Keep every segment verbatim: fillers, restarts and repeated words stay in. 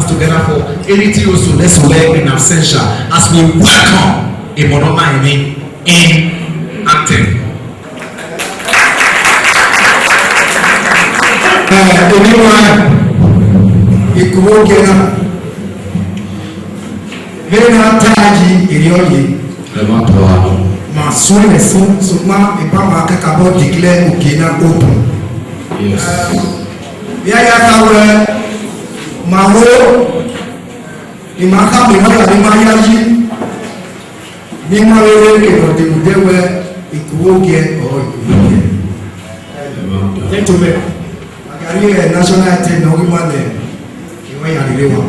together for anything you so let's work in absentia as we welcome a Monoma in anthem. Eni wa ikuvbo gie na vbe na ta yi erriọ ye. Ẹ ma tọ a nọ. Ma suẹn ẹse sokpan eba ma kakabọ declare ogie na open. Yes. Vbe a ya kha wẹ ma ho, ne ima khama emwa ya ne ima yayi, ne ima rere ke ne ọ deghẹ wẹ ikuvbo gie ọrọre ikuvbo gie. Gentlemen, a gha rhie national anthem ne ọ ghi ma nẹ, I wa ya rhie wa.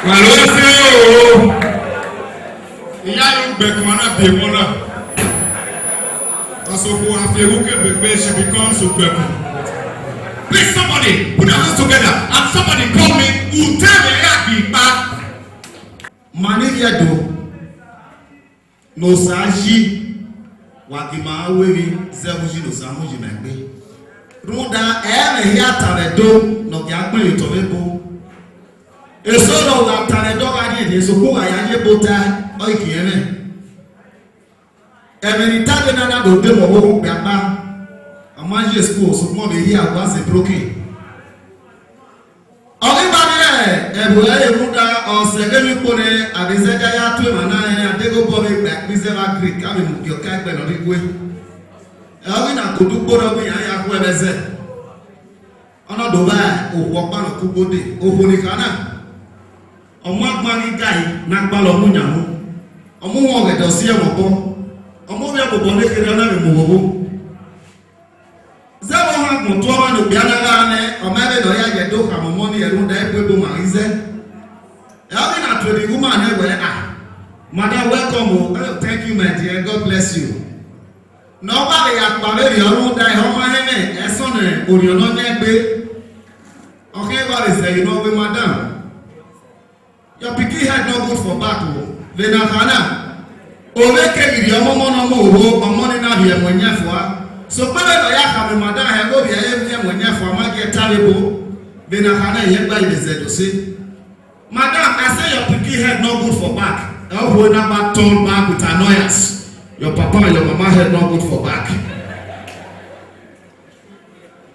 Wa lo ẹse o. Iyayi ugbẹkun a na biẹ emọ na. Ọsokhuo a fi ewu ke begbe, she becomes ugbẹkun. Please, somebody put your hands together and somebody call me Utẹmwẹ Iyayi Ikpa. Ma ni rhie Ẹdo ne Osa yi, wa gi ma ru emwi zẹ vbe uyi ne Osa mu yi ma egbe. Rhunmwuda, ẹ i mwẹ hia ta vbe Ẹdo ne ọ gia gbẹn ye otọ vbe ebo. Eso ne ọ gha ta vbe Ẹdo gha rhie emwi, sokpan u gha ya ye ebo ta, ọ i khian mwẹ. Ẹmwẹ ne I ta dee na na do de mwẹ ọvbokhan okpia kpa, ọ ma ye school, sokpan ọ vbe hia wa zẹ broken. Ọ ghi ma miẹn ẹvbo ẹre rhunmwuda, ọ sẹ vbe emwi kpo nẹ, a vbe zẹdẹ ya tu emwa na rẹn, a deghẹ obọ vbe gba ikpizẹ vbe Greek, a vbe mu gie ọka ẹgbẹ ne ọ rre igue. Ẹ, ọ ghi na ke odẹ ukpo nọ, ọ ghi yan ya khuẹ vbe ẹzẹ. Ọ na do vba okhuo ọkpa ne ọ kugbe odẹ, okhuo ni kha na, ọ mu agban ghi ga ẹe ne a gbalọ mu yan mu, ọ mu uhunmwu ọghẹdẹ, ọ si ẹmwẹ obọ, ọ mu ovbi ẹbobọ ne kherhe, ọ na vbe mu vbe owo. Zẹ vbe ohan agbọn tuẹ ọmwa ne okpia na gha nẹ, ọ ma vbe ne ọ ya ye Ẹdo khama ọmọ ni, rhunmwuda ibuebu ma ghi zẹ. Ẹ, ọ ghi na tuẹ ne igho ma nẹ wẹẹ, ah, madam, welcome o. Oh, thank you, my dear. God bless you. Ne ọ wa vbe ya kpa vberriọ, rhunmwuda ehọ ma hẹn mwẹ, ẹsọn ne orhiọn ne ọ yan egbe. Ọ khian wa vbe zẹ yi ne ọ wẹẹ, madam, your pikin head no good for back o. Vbe ne a kha na, ovbi ẹre keghi rhie ọmọ ọmọ ne ọ mu oho, ọmọ ni na rhie ẹmwẹ yan fua. Sokpan vbene ọ ya khama madam hẹ, vbe ovbi ẹre rhie ẹmwẹ yan fua, ma gie ta vbe ebo. Vbe ne a kha na, irẹn gba vbe zẹ do sẹ. Madam, I say your pikin head no good for back. Ẹ, okhuo na gba turn back with annoyance. Your papa and your mama head no good for back.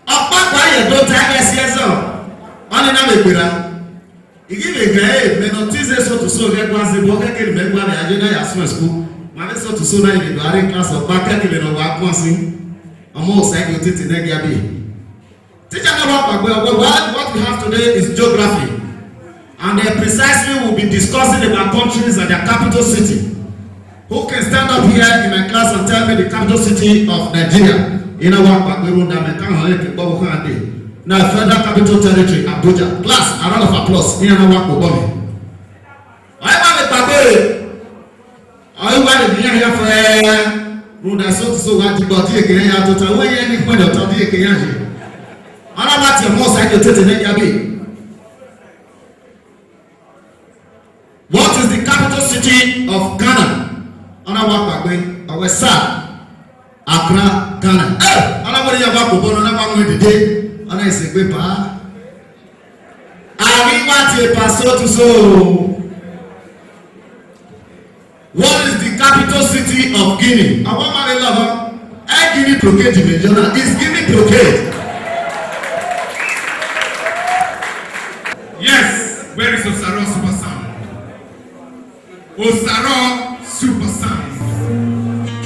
Ọkpakpa ye do ta ẹghẹ si ẹzọ, ọnii na vbe gberra. I ghi vbe ghe ẹre, mẹ ne ọ te ize so to so ghẹ gua zẹ obọ, khẹke ne imẹ gua vbe a ye na ya suẹn school. Ma vbe so to so na, I vbe do a rre class ọkpa, khẹke vbene ọ wa guan sin. Ọmọ Osa ghi otete nẹ gia biẹ. Teacher na wa kpaegbe, well, well, what we have today is geography. And, uh, precisely, we'll be discussing about countries and their capital city. Who can stand up here in my class and tell me the capital city of Nigeria? Iran na wa kpaegbe rhunmwuda mẹ ka họn ẹre ke kpọvbokhan dee. Na Federal Capital Territory, Abuja. Class, a round of applause. Iran na wa kpaegbe. Ọ i ma vbe kpaegbe. Ọ i wa vbe iran hia fẹẹrẹ. Rhunmwuda so to so wa dibọ, ọ dieke iran ya tota, wẹ iran ni khuẹnnẹ ọta, ọ dieke iran ye. Ọ na wa tie ọmọ Osa ye otete nẹ gia biẹ. What is the capital city of Ghana? Ọ na wa kpaegbe, ọ wẹẹ, sir, Accra, Ghana. Eh, ọ na wẹẹ iran wa kpaegbe, ọ na wa mu dede, ọ na sẹ egbe ba. A ghi wa tie pastor to so. What is the capital city of Guinea? Awa ma vbe lọghọ. Ẹ Guinea Brocade mẹ yọ na. Is Guinea Brocade? Yes, where is Osaro Super Sound? Osaro Super Sound.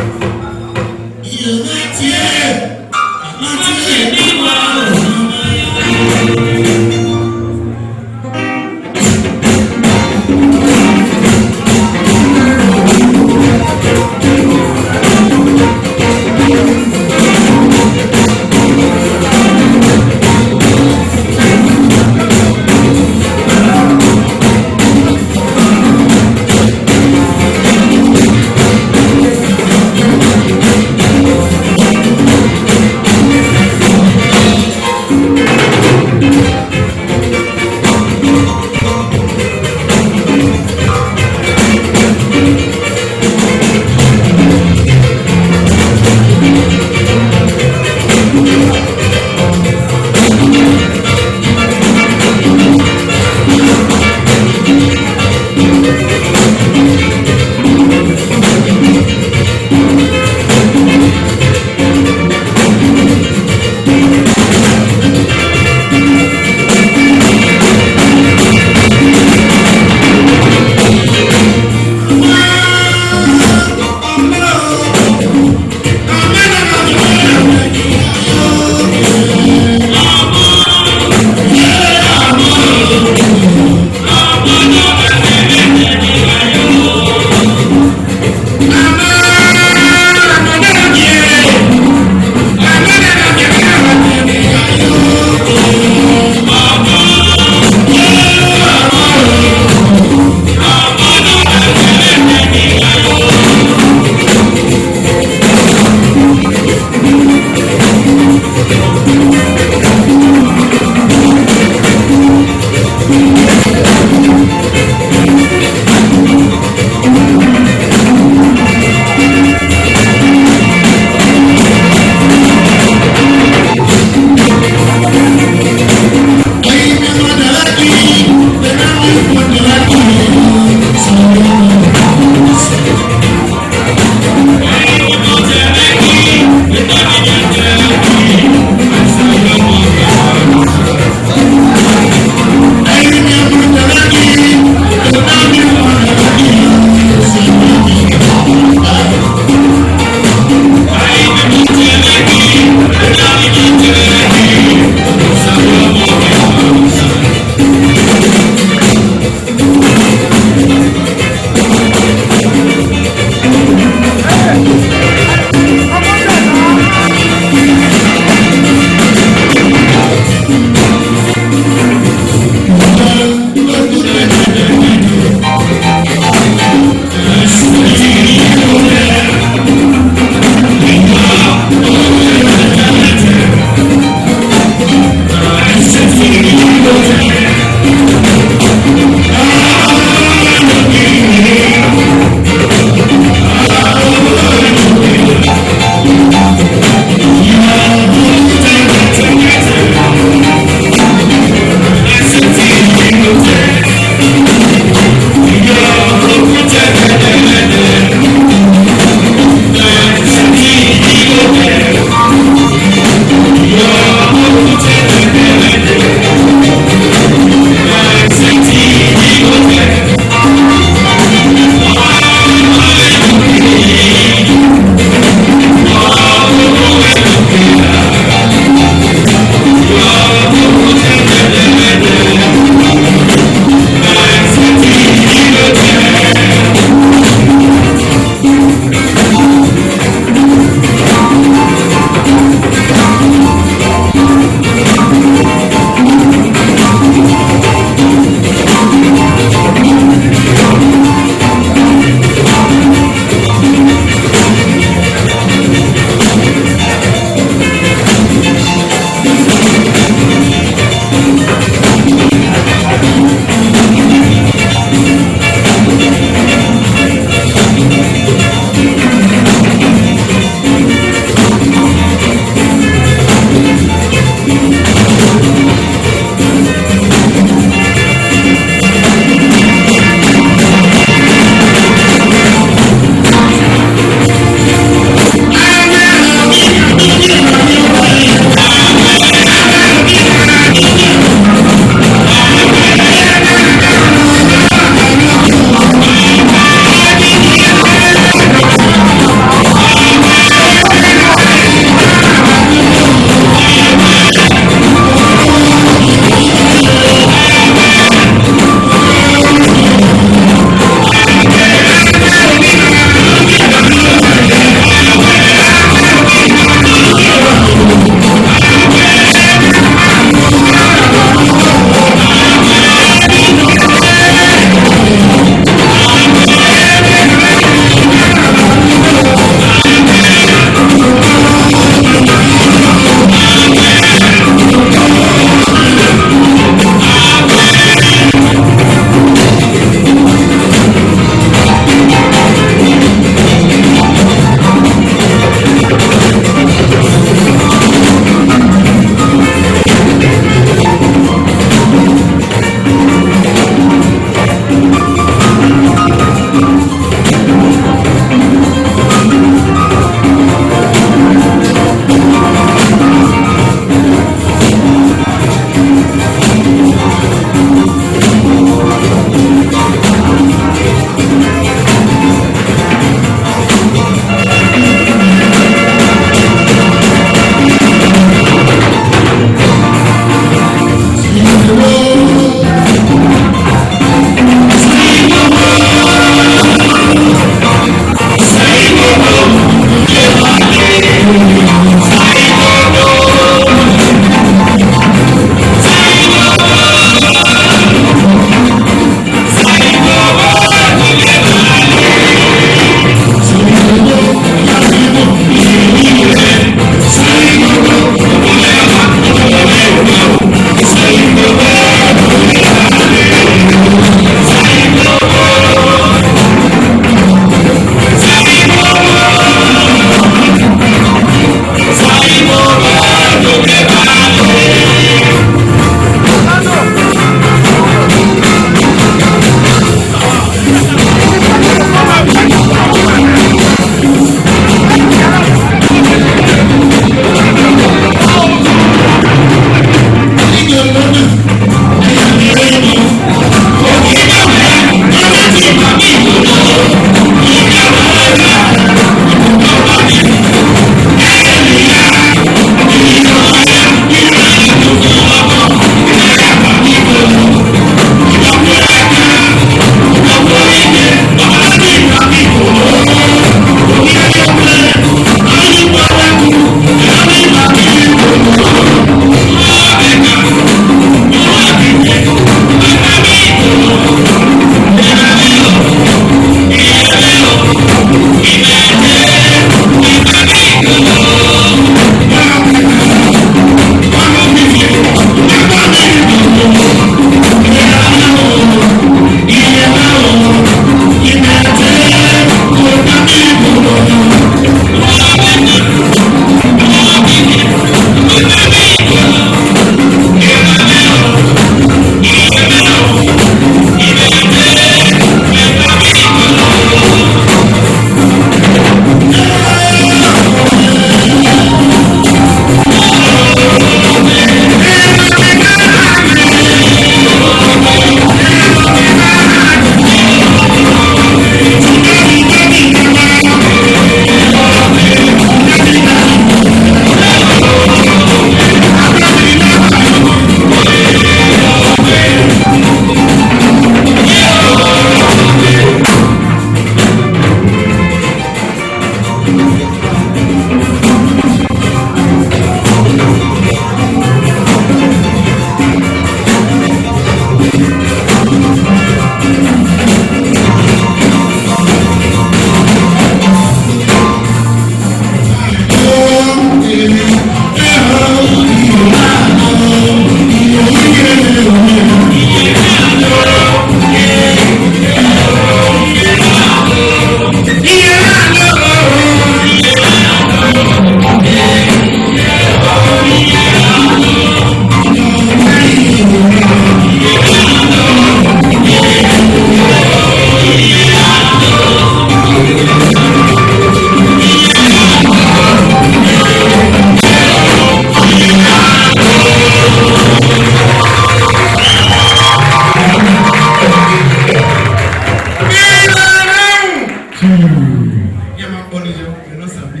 Iran ma kpọ ni yọ, ẹ nọ sabi.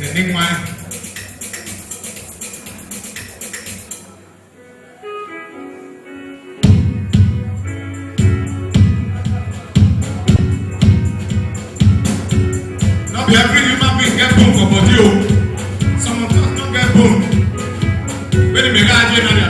Ẹ ne I wan. No be every human being get bone for body o. Some of us no get bone. When the mega je na na.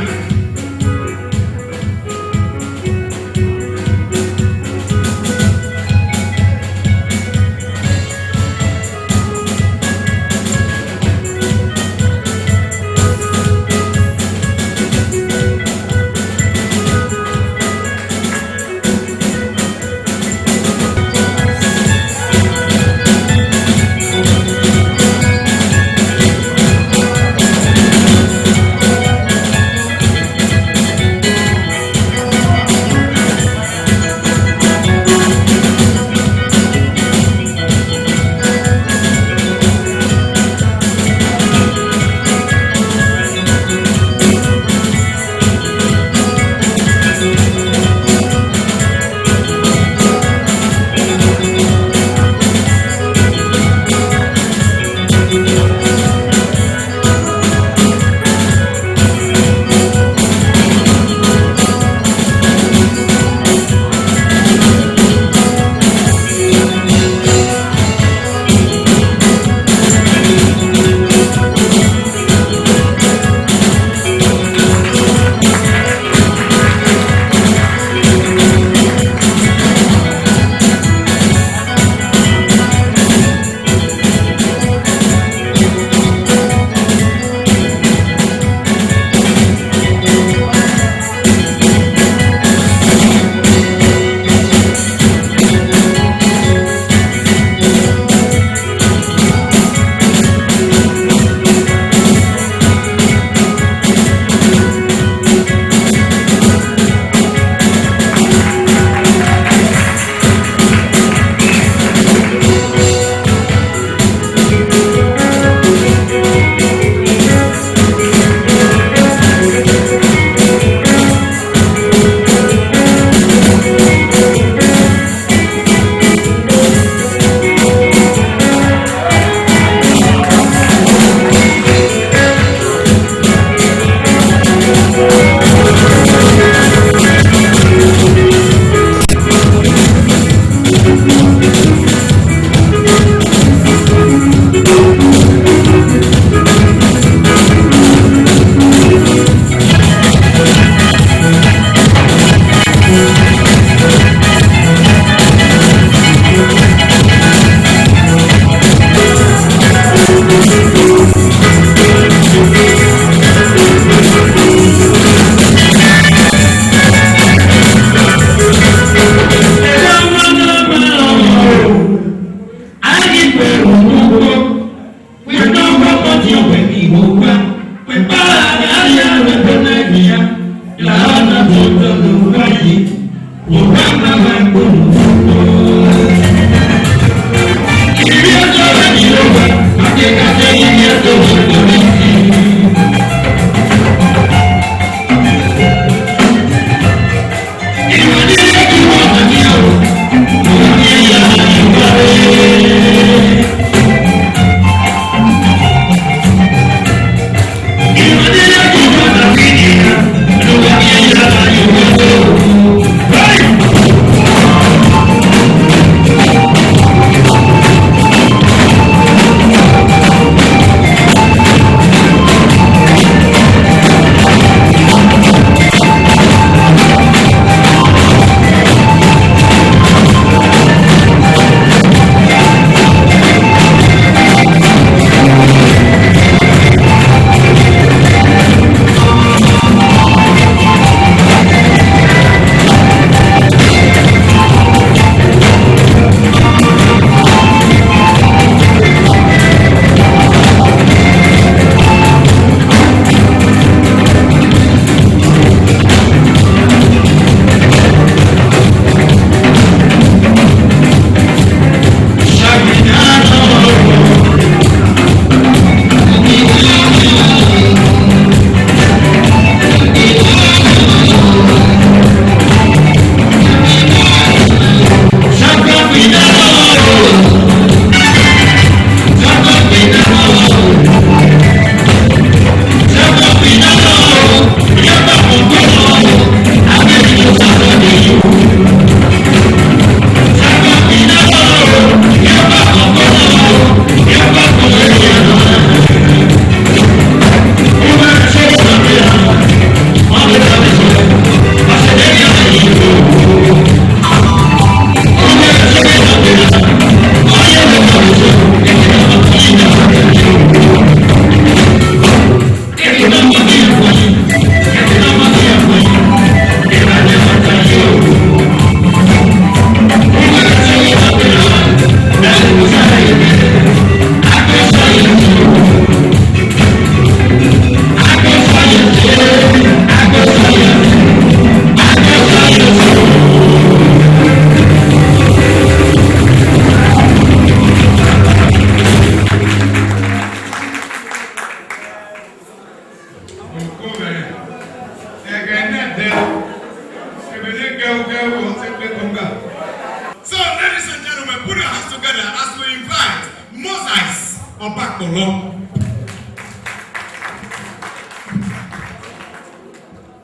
Ọba kpọlọ.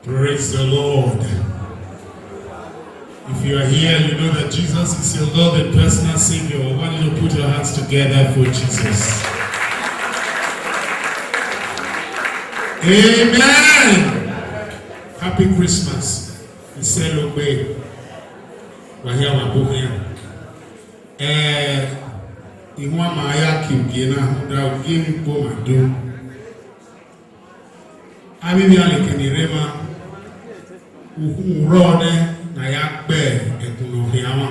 Praise the Lord. If you are here, you know that Jesus is your Lord and personal Savior. I want you to put your hands together for Jesus. Amen. Happy Christmas. Isẹ logbe. Wa hia wa bu khian. Eh, ihuan ma ya ki ugie na, da ugie ni kpo ma do. Avbe ivbian leke ni rre emwa, ukhunmwu rrọọ nẹ ne a ya gbe ẹkun ne ọ khian mwa.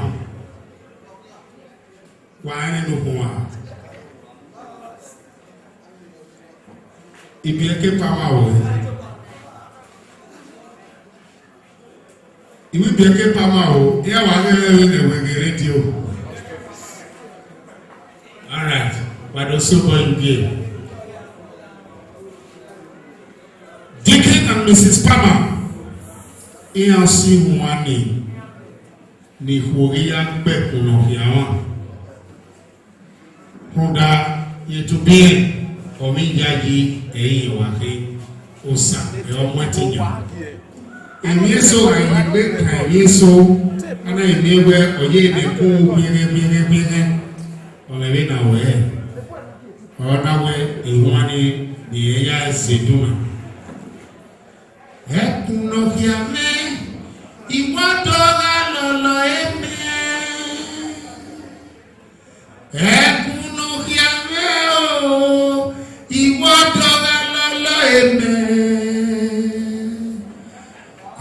Wa rẹn ne okhuo mwa. Ibiẹka epa ma ho. Iwẹ ibiẹka epa ma ho, iran wa ghe ẹmwẹ vbene ẹvbo ghe redio. All right, wa do sẹ obọ ye ugie. Deacon and Missus Palmer, iran si huan ni, ne ikhuo ghi ya gbe ẹkun ne ọ khian mwa. Rhunmwuda, ye tobọ irẹn, ọ vbe yayi ẹrinmwi wa khin, Osa, ẹ ọ mu ẹtin yan. Emwi eso gha yi egbe kan emwi eso, a na miẹn wẹ ọ ye ne ẹkun vbiẹghẹ, vbiẹghẹ, vbiẹghẹ, ọ lẹ vbene a wẹ, ọ na wẹ ihuan ni, ne irẹn ya zẹ edunmwu. Ẹkun ne ọ khian mwẹ, I wa do gha lọlọ emẹ. Ẹkun ne ọ khian mwẹ o, I wa do gha lọlọ emẹ.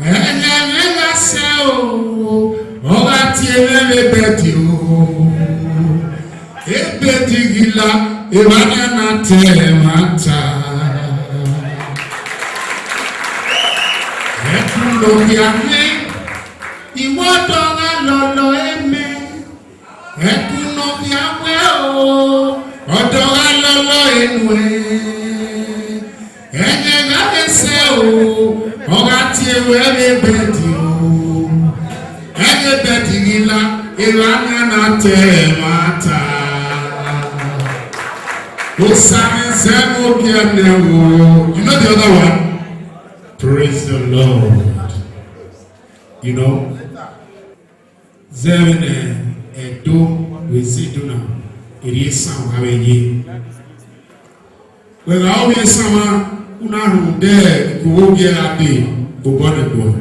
Ẹghẹ mwẹ gha sẹ o, ọ gha tie mwẹ vbe bẹdi o. Ebẹdi ghi la, evba nian na te ẹmwata. Ẹkun ne ọ khian mwẹ, I wa do gha lọlọ emẹ. Ẹkun ne ọ khian mwẹ o, ọ do gha lọlọ enuẹn. Ẹghẹ gha vbe sẹ o, ọ gha tie ruẹ vbe bẹdi o. Ẹghẹ bẹdi ghi la, evba nian na te ẹmwata. Osa mwẹ zẹ vbe ogie nẹ o. You know the other one? Praise the Lord. You know? Zẹ vbene Ẹdo vbe zẹ Ẹdo na, erriọ esan wa vbe ye. Wẹ gha ovbi esan mwa, u na rhunmwuda ikhuo ogie gha dee obọ ne egbuẹ.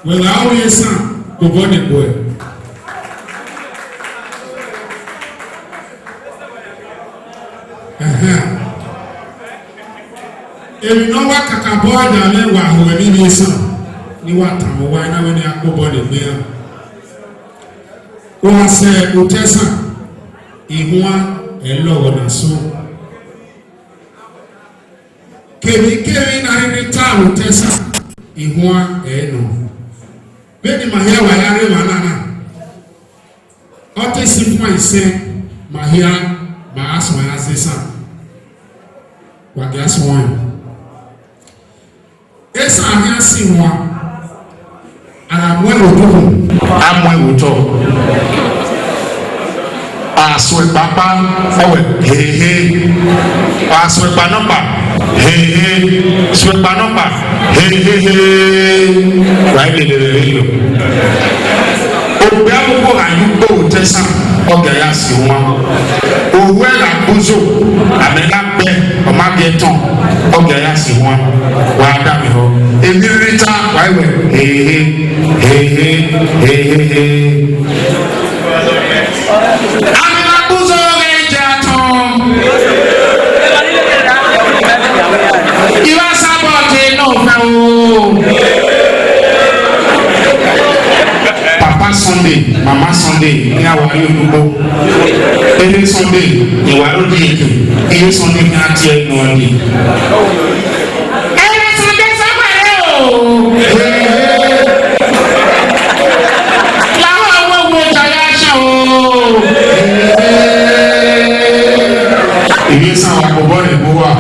Wẹ gha ovbi esan obọ ne egbuẹ. Ẹhẹn. Emwi ne ọ wa kakabọ ya mwẹ wa ho ẹmwẹ ivbi esan, ne I wa tama uwa na wẹ ne a kpe obọ ne egbe iran. Uwa sẹ otọ esan, ihuan ẹ lọghọ na so. Kevbikevbi ne a rhirhi ta vbe otọ esan, ihuan ẹ nọ. Vbene ima hia wa ya rre emwa na na, ọ te si fuẹn isẹn, ma hia, ma gha suẹn ya zẹ esan, wa gia suẹn. Esan a khian si huan, a gha mu ẹn vbe odukhun, a mu ẹn vbe otọ. A suẹn kpakpa, ọ wẹ, hehe. A suẹn kpa nọkpa, hehe. Suẹn kpa nọkpa, hehehe. Wa i lele vbe yo. Okpia vbe uwu gha ye ukpo vbe otọ esan, ọ gia ya si huan. Ohu ẹre gha gbe uzo, amẹ na gbe, ọ ma gie ẹtọn, ọ gia ya si huan. Wa da mẹ họ. Emwi rhirhi ta, wa i wẹ, hehe, hehe, hehehe. Amẹ na gbe uzo ghe ja tọn. I wa sabọ te nọ fẹ o. Papa Sunday, Mama Sunday, ne a wa rrie olugbo. Ehe Sunday, ne wa rrie odieke. Iye Sunday ne a tie nọ ni. Ẹre Sunday sọkpẹrẹ o. Lahọ wo wo ta ya sọ o. Iye san wa ko bọ ni bo wa.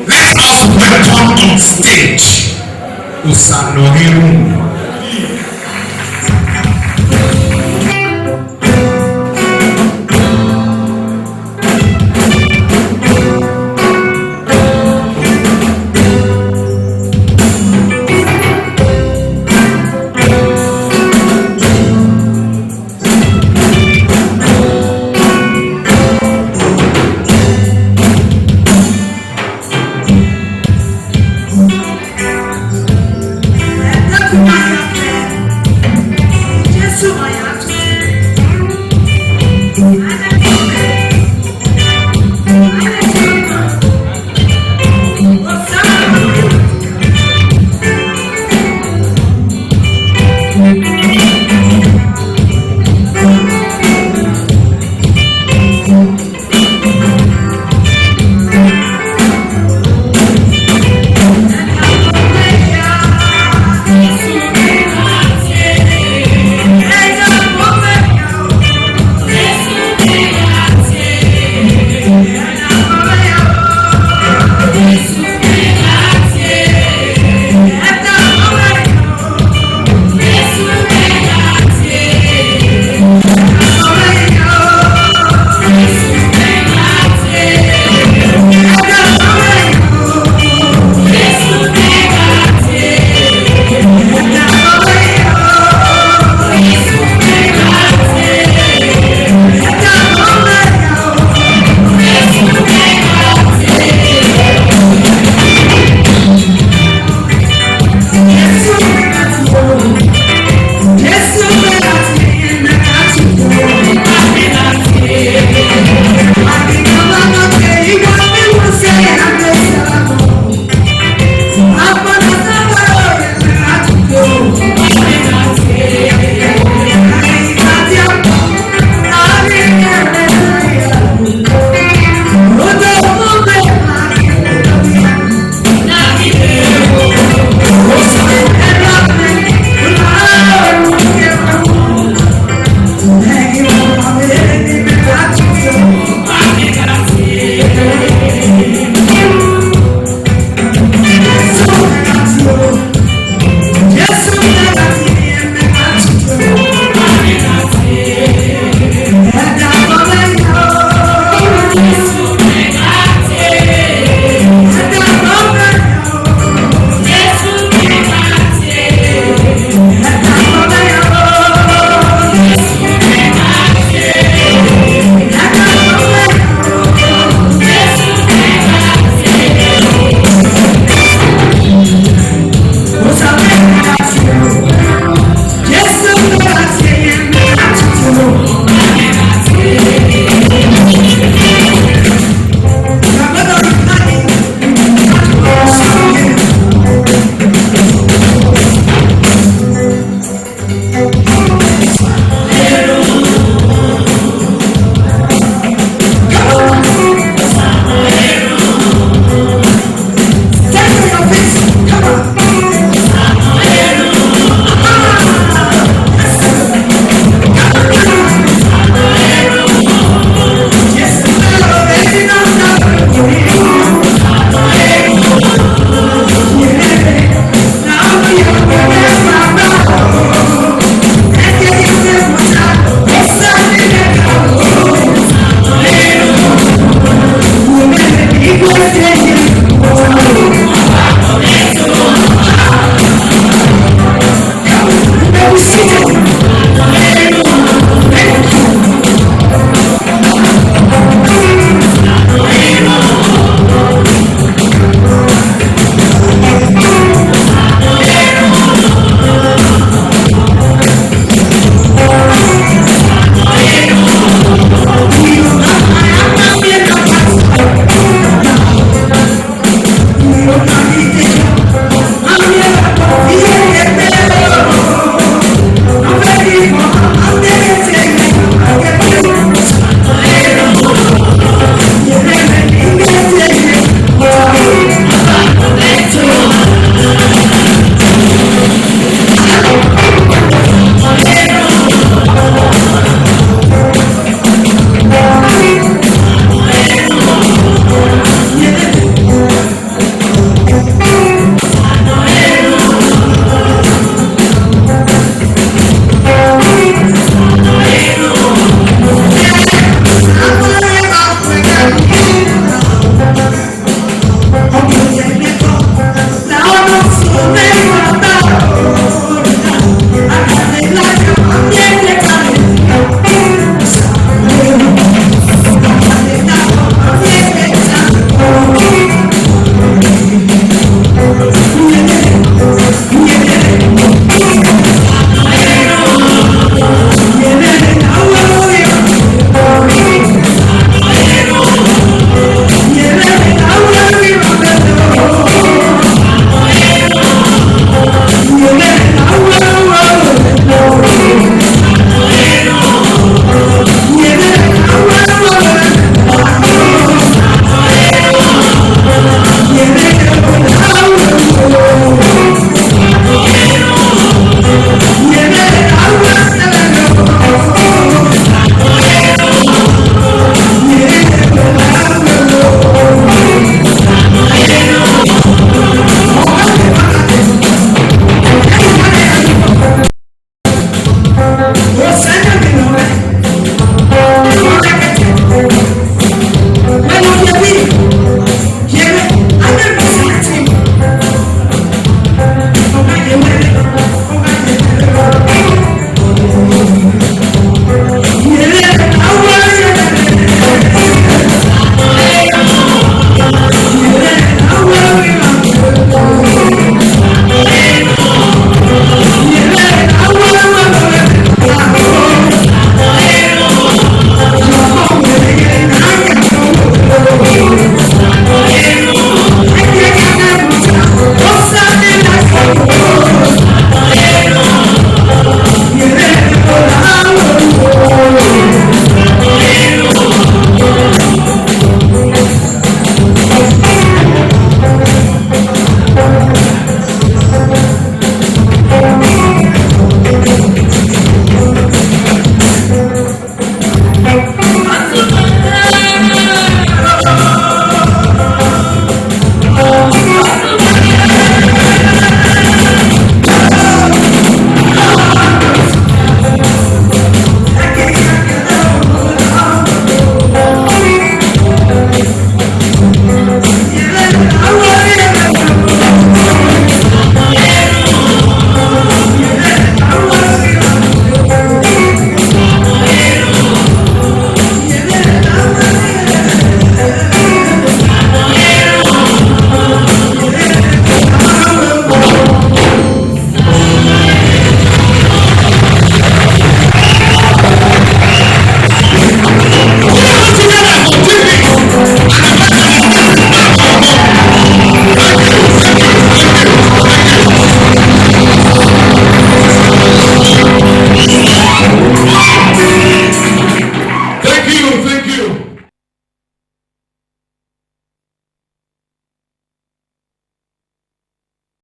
Let us welcome on stage Osanoriru.